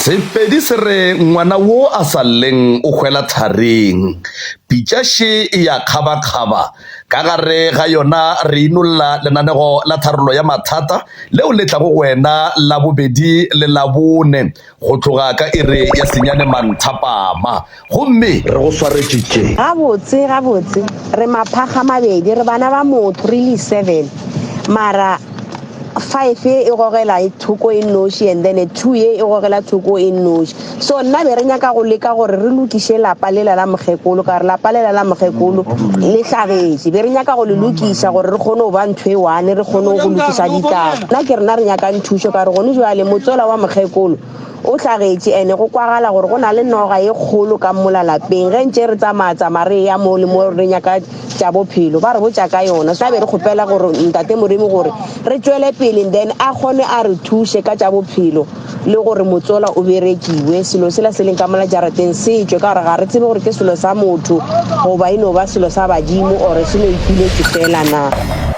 Sepedi se re ngwana wo a sa lleng o hwela tharing. Pitša še e ya kgabakgaba. Ka gare ga yona re inolla lenanego la tharollo ya mathata leo le tlago go wena Labobedi le Labone go tloga ka iri ya senyane manthapama. Gomme re go swaretše tše. Gabotse, gabotse, re maphakga mabedi, re bana ba motho, re le 7, mara 5 ye e gogela thoko e nnoši and then 2 ye e gogela thoko e nnoši. So nna be re nyaka go leka gore re lokiše lapa lela la mokgekolo, ka gore lapa lela la mokgekolo le hlagetše. Be re nyaka go le lokiša gore re kgone go ba ntho e one, re kgone go lokiša ditaba. Nna ke rena re nyakang thušo ka gore gone jwale motsola wa mokgekolo o hlagetše ene go kwagala gore go na le noga e kgolo ka mola lapeng. Ge ntše re tsamaya-tsamaya re eya mo le mo re nyaka tša bophelo, ba re botša ka yona. So be re kgopela gore Ntate Moremi gore re tšwele pele then a kgone a re thuše ka tša bophelo le gore motsola o berekiwe, selo sela se leng ka mola jarateng se tšwe, ka gore ga re tsebe gore ke selo sa motho goba e no ba selo sa badimo or se no ituletše fela na.